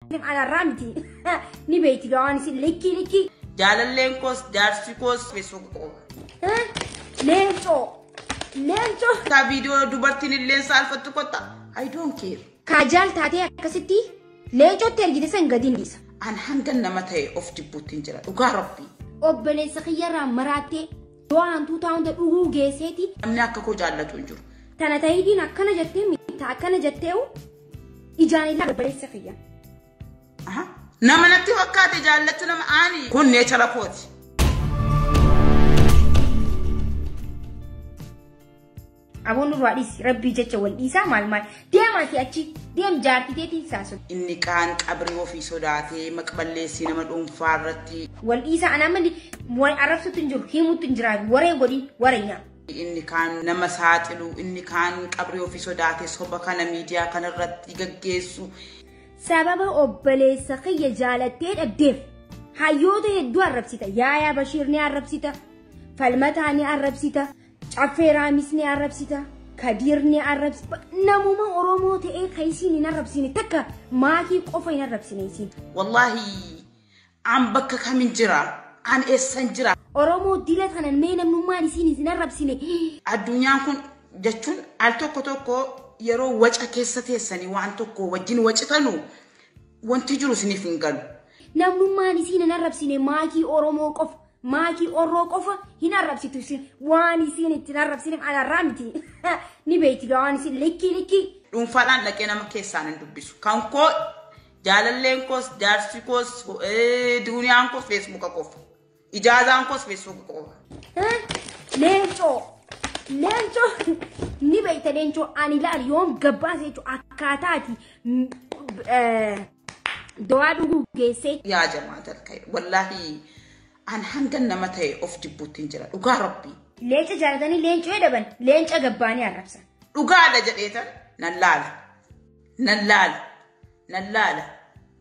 Anarraa miti. Ni beekti waan isin likkii likkii. Jaalalleen koos jaarsi koos feesbuuk qofa. Leencoo. Leencoo. Taa viidiyoo dubartiin illee saalfattu kotta. I don't care. Kaajaal taatee akkasitti leencootti ergite san gadi hin dhiisa. An hangan nama ta'e of jibbuutti jira. Dhugaa rabbii. Obboleessa kiyyarraa maraattee yoo hantuutaa hunda dhuguu geesseeti. Namni akka koo jaallatu hin jiru. Tana ta'iitiin akkana jettee miti akkana jetteewu ijaan illee obboleessa kiyya. Nama natti fakkaate jaallachuu nama aani. Kun neechara kooti. Aboon nurraa dhiisi rabbii jecha wal dhiisaa maal maal deemaati achi deem jaartiteetiin saasota. Inni kaan qabrii ofii sodaatee maqballeessii nama dhuunfaa irratti. Wal dhiisaa anaa malee wal arrabsuutu hin jiru himuutu hin jiraatu waree godhin waree nyaa. Inni kaan nama saaxilu inni kaan qabrii ofii sodaatee soba kana miidiyaa kanarratti gaggeessu. Sababa obboleessa kiyya jaalattee dhabdeef hayyoota hedduu arrabsita. Yaayaa Bashiir ni arrabsita. Falmataa ni arrabsita. Caffee Raamis ni arrabsita. Kadiir ni arrabsita. Namuma Oromoo ta'ee kan isiin hin arrabsine takka maakii qofa hin arrabsine isiin. Wallaahi an bakka kamin jira? An eessan jira? Oromoo dila kanan mee namnummaan isiin hin arrabsine. Addunyaan kun jechuun al tokko tokko yeroo waca keessa teessanii waan tokko wajjin wacitanu wanti jiru isiniif hin galu. Namnummaan isiin hin arrabsine maakii Oromoo qofa maakii Orroo qofa hin arrabsitu isin waan isiin ittiin arrabsineef anarraa miti. Ni beekti waan isin likkii likkii. Dhuunfaadhaan dhaqee nama keessaan hin dubbisu. Kan koo jaalalleen koos jaarsi koos duniyaan koos feesbuuka qofa. Ijaazaan koos feesbuuka qofa. Leencoo. Leencoo ni beekta leencoo ani ilaali yoom gabbaase jechuun akkaataati dawaa dhuguu geessee. Yaa jamaa talka'e wallaahi an hangan nama ta'e of jibbuutti hin jira dhugaa rabbii. Leenca jaalatanii leencoo dhaban leenca gabbaanii arrabsan. Dhugaadha jedheetan nan laala nan laala nan laala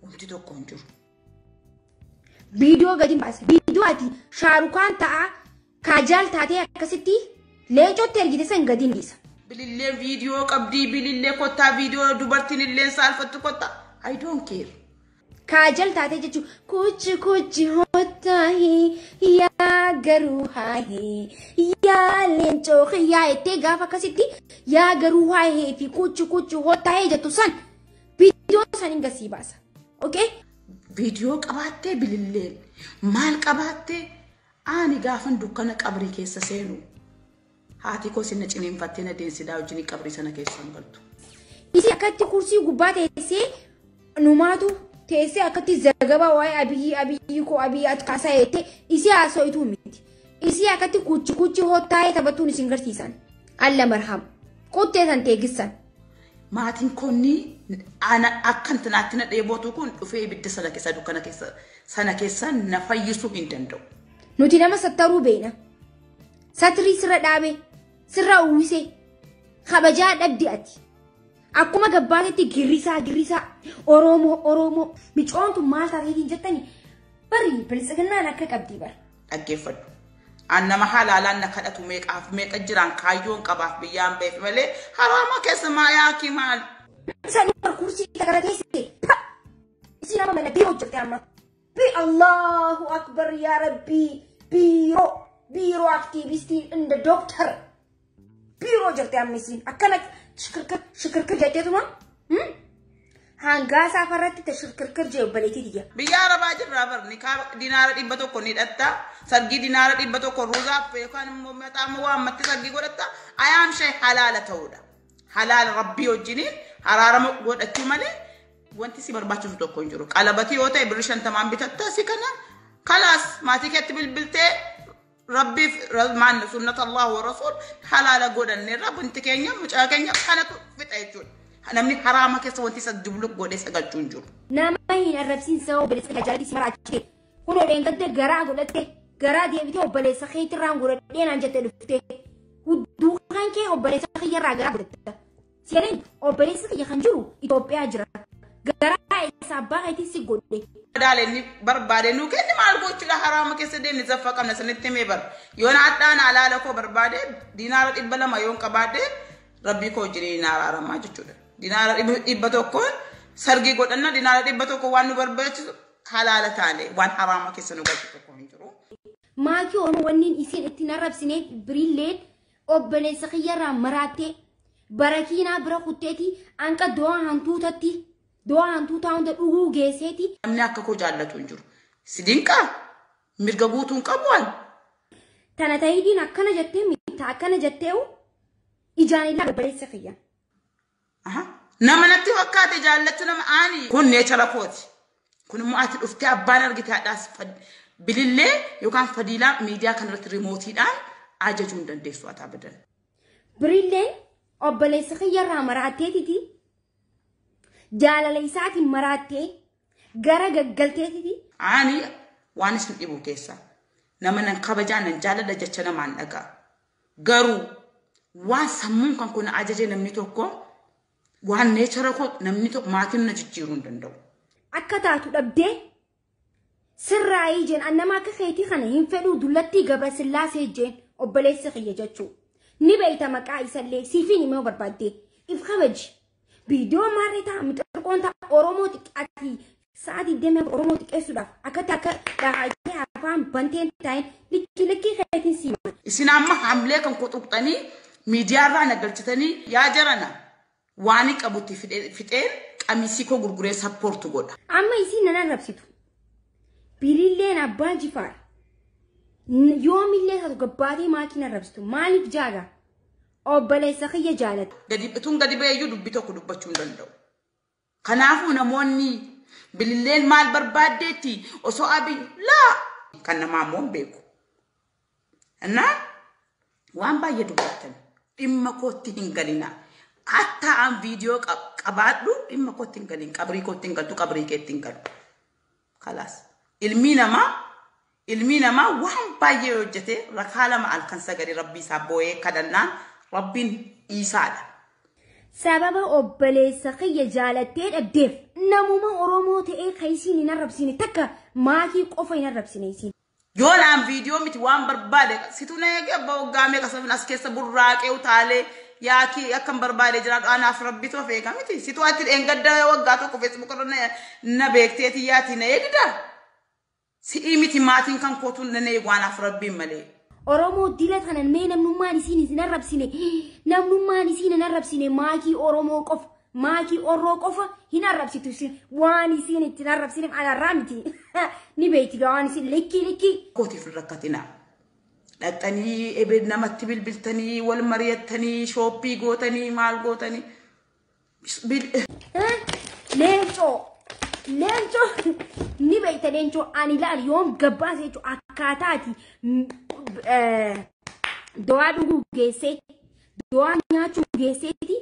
wanti tokko hin jiru. Viidiyoo gadi baase viidiyoo ati shaarukaan ta'a kaajaal taatee akkasitti. Leencootti ergite san gadi hin dhiisa. Bilillee viidiyoo qabdii bilillee kottaa viidiyoo dubartiin illee saalfattu kottaa. I don't care. Kaajal taatee jechuun kuchi kuchi hottaahi yaa garuu haahee yaa leencoo yaa ettee gaafa akkasitti yaa garuu haahee fi kuchi kuchi hottaahee jettu san viidiyoo san hin gasii baasa. Okay? Viidiyoo qabaattee bililleen maal qabaattee ani gaafan dukkana qabrii keessa seenu. Haati koo sinna ciniinfattee na deensidaa wajjin qabrii sana keessa hin galtu. Isi akkatti kursii gubbaa teessee numaatu teessee akkatti zagaba waa'ee abiyyi abiyyi koo abiyyi ati kaasaa jettee isi haaso'ituu miti. Isi akkatti kuchi kuchi hottaa'ee taphattuun isin garsiisan. Alla marham. Quttee san teegissan. Maatiin konni akka intanaatti na dheebotu kun dhufee ibidda sana keessa dukkana keessa sana keessa na fayyisuu hin danda'u. Nuti nama sattaruu beena. Satrii sirra dhaabe. Sirra uwwise kabajaa dhabdi ati. Akkuma gabbaatetti girrisaa girrisaa Oromoo Oromoo micoontu maal taateetiin jettanii bari bilisiginnaan akka qabdii bara. Dhaggeeffadhu. An nama halaalaan na kadhatu meeqaaf meeqa jiraan kaayyoon qabaaf biyyaan beef malee haraama keessa maayaakii maal. Isaan kursii kana teessee isin nama mana biiroo jirti amma. Bi Allahu Akbar yaa Rabbii biiroo biiroo aktiivistii inda dooktar. Biiroo jirti amma isiin akkana shikirkir shikirkir jetteetuma hangaa saafarratti ta shikirkir jee obboleettii tiyya. Biyya Arabaa jirraa barni dinaara 100 ni hidhatta sargii dinaara 100 ruuzaaf yookaan immoo maxaama waammatti sargii godhatta ayaam shee halaala ta'uudha. Halaala rabbii wajjiniin haraarama godhachuu malee wanti si barbaachisu tokko hin jiru. Qalabatii yoo ta'e birri 50 bitatta si kana kalaas maatii keetti bilbiltee Rabbi maan sunnata Allah wa rasul halaala godhanneerra bunti keenya mucaa keenya kanatu fixa jechuudha. Namni haraama keessa wanti isa dubluq godhee sagalchuu hin jiru. Nama hin arrabsiin sababa obboleessa kee jaalladhi si maraachite. Kun odeen garaa godhatte garaa deebitee obboleessa keetirraan godhadhee naan jettee dhuftee. Hudduu kan kee obboleessa kiyyarraa garaa godhatta. Seeneen obboleessi kiyya kan jiru Itoophiyaa jira. Garaa isa abbaa keetii si godhe. Daalenni barbaade nu kenni maal gochuudha haraama keessa deemni zaffa qabna sanitti himee bara. Yoon hadhaan halaala koo barbaade dinaara 200 yoon qabaadde rabbii koo wajjin na araaramaa jechuudha. Dinaara 100 Sargii godhanna dinaara 100 waan nu barbaachisu halaala taane waan haraama keessa nu galchu tokko hin jiru. Maakii Oromoo wanniin isin ittiin arrabsineef biriilleen obboleessa kiyyarraa maraattee barakiinaa bira kutteeti hanqa do'aa hantuutatti do'aa hantuutaa hunda dhuguu geesseeti. Namni akka koo jaallatu hin jiru. Si dinqaa mirga guutuun qabu waan. Tana ta'iidiin akkana jettee mita akkana jetteewu ijaan illee obboleessa kiyya. Nama natti fakkaate jaallachuu nama aani. Kun neechara kooti. Kun immoo ati dhuftee abbaan argite haadhaas bilillee yookaan fadiilaa miidiyaa kanarratti riimootiidhaan ajajuu hin dandeessu ati abadan. Birilleen obboleessa kiyyarraa maraatteetiti jaalala isaatiin maraattee gara gaggalteetiti. Ani waan isin dhibu keessa nama nan kabajaa nan jaalladha jecha namaan dhagaa. Garuu waan sammuun kan kun ajaje namni tokko waan neechara koo namni tokko maatiin na jijjiiruu hin danda'u. Akka taatu dhabdee sirraayii jeen annama akka keetii kana hin fedhuu dullattii Gabra Sillaasee jeen obboleessa kiyya jechuu. Ni beeyta maqaa isallee siifiin himuu barbaaddee if kabaji. Viidiyoo maarree ta'a mixirqoon ta'a Oromoo xiqqaatii sa'aatii deemee Oromoo xiqqeessuudhaaf akkatti akka dhahaatee afaan banteen taa'een likkii likkii keetiin siima. Isin amma hamlee kan koo tuqxanii miidiyaarraa na galchitanii yaa jarana waan qabutti fixeen qamisii koo gurguree sappoortu godha. Amma isiin nan arrabsitu. Birilleen abbaa jifaar yoomillee taatu gabbaatee maakiin arrabsitu maaliif jaaga obboleessa kiyya jaalata. Gadi tun gadi ba'eeyyuu dubbii tokko dubbachuu hin danda'u. Kanaafuu namoonni bililleen maal barbaaddeetti osoo abiy laa kan namaa immoo hin beeku. Innaa waan baay'ee dubbattan dhimma kootti hin galinaa. Hatta an viidiyoo qabaadhu dhimma kootti hin galin qabrii kootti hin galtu qabrii keetti hin galu. Kalaas ilmi namaa waan baay'ee hojjete rakaa lama halkan sagalee rabbii isaa boo'ee kadhannaan rabbiin dhiisaadha. Sababa obboleessa kiyya jaalattee dhabdeef namuma Oromoo ta'ee kan isiin hin arrabsine takka maakii qofa hin arrabsine isiin. Yoo naan viidiyoo miti waan barbaade situ na eege abbaa waggaa meeqa sabin as keessa burraaqee utaalee yaakii akkam barbaade jiraadhu anaaf rabbi toof eega miti situ ati dheengadda waggaa tokko feesbuuk irra na beekteeti yaati na eegda. Si'ii miti maatiin kan kootu na eegu anaaf rabbiin malee. Oromoo dila tanan mee namnummaan isiin hin arrabsine namnummaan isiin hin arrabsine maakii Oromoo qofa maakii Oroo qofa hin arrabsitu isin waan isiin ittiin arrabsineef anarraa miti ni beekti waan isin likkii likkii. Kootiif hin rakkatinaa. Dhaqxanii ebe namatti bilbiltanii wal mari'attanii shooppii gootanii maal gootanii. Leencoo leencoo ni beekta leencoo ani ilaali yoom gabbaase jechuun akkaataati do'aa dhuguu geessee do'aa nyaachuu geesseeti.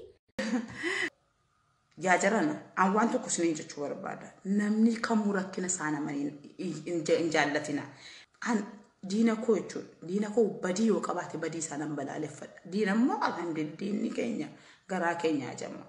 Yaa jarana an waan tokko isiniin jechuu barbaada. Namni kamuu rakkina isaa nama hin jaallatina. An diina koo jechuudha. Diina koo badii yoo qabaate badii isaa nan balaaleffadha. Diina immoo alhamdulillah diinni keenya garaa keenya ajama.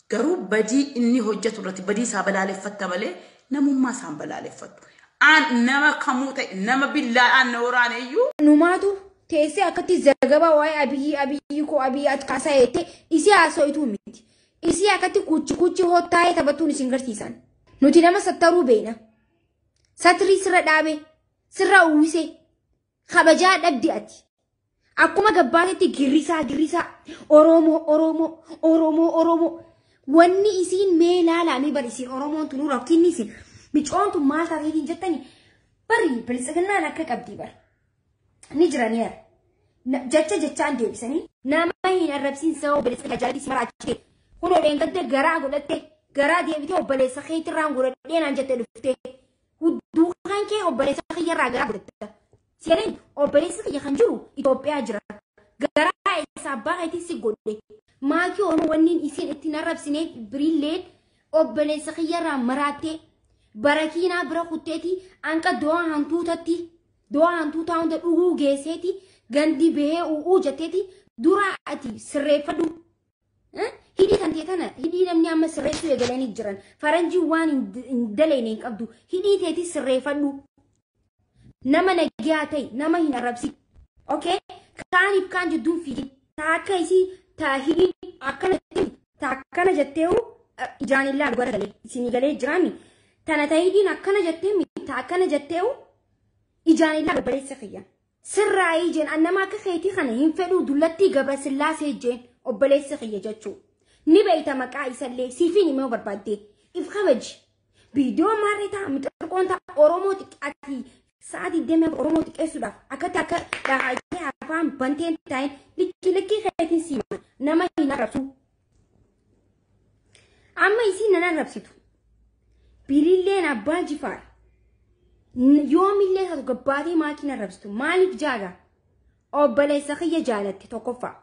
Garuu badii inni hojjetu irratti badii isaa balaaleffatta malee namummaa isaan balaaleffattu. An nama kamuu ta'e nama billaadhaan na waraane iyyuu. Numaatu teessee akkatti zagaba waa'ee abiyyi abiyyi koo abiyyi ati kaasaa jettee isii haaso'ituu miti. Isii akkatti kuchi kuchi hottaa'ee taphattuun isin garsiisan. Nuti nama sattaruu beena. Satrii sirra dhaabe sirra uwwise kabajaa dhabdi ati. Akkuma gabbaatetti girrisaa girrisaa Oromoo Oromoo Oromoo Oromoo wanni isiin mee ilaalaa mee bari isiin Oromoon tunuu rakkinni isin micoon tun maal taateetiin jettani bari biltsiginnaan akka qabdii bara. Ni jiraniira. Jecha jechaan deebisanii nama hin arrabsiin sababa obboleessa jaalladhi si maraachite. Kunoo dheengadde garaa godhatte garaa deebitee obboleessa keetirraan godhadhee naan jette dhuftee. Duukaan kee obboleessa kiyyarraa garaa godhatta. Seeneen obboleessi kiyya kan jiru Itoophiyaa jira. Garaa isaa abbaa keetii si godhe. Maakii Oromoo wanniin isiin ittiin arrabsineef biriilleen obboleessa kiyyarraa maraattee barakiinaa bira kutteeti hanqa do'aa hantuutatti do'aa hantuutaa hunda dhuguu geesseeti gandi bahee u'uu jetteeti dura ati sirreeffadhu. Hidhii kan ta'e tana hidhii namni amma sirreessuu eegalanii jiran faranjii waan hin daleene hin qabdu hidhii teeti sirreeffadhu. Nama nagaa ta'e nama hin arrabsi. Okay? Kaaniif kaan jidduun fiigi. Taakka isii taa hidhii akkana taa akkana jetteewu Ijaan illaa gara galee isinii galee jiraami. Tana tahidiin akkana jettee mita akkana jetteewu ijaan illaa obboleessa kiyya. Sirraayii jeen annama akka keetii kana hin fedhuu dullattii Gabra Sillaasee jeen obboleessa kiyya jechuu. Ni beeyta maqaa isallee siifiin himuu barbaaddee if kabaji. Viidiyoo maarree ta'a mixirqoon ta'a Oromoo xiqqaatii sa'aatii deemee Oromoo xiqqeessuudhaaf akkatti akka dhahaatee afaan banteen taa'in likkii likkii keetiin siima nama hin arrabsu. Amma isiin nan arrabsitu. Bililleen abbaa jifaar. Yoomillee taatu gabbaatee maakiin arrabsitu. Maaliif jaaga? Obboleessa kiyya jaalatte tokkoffaa.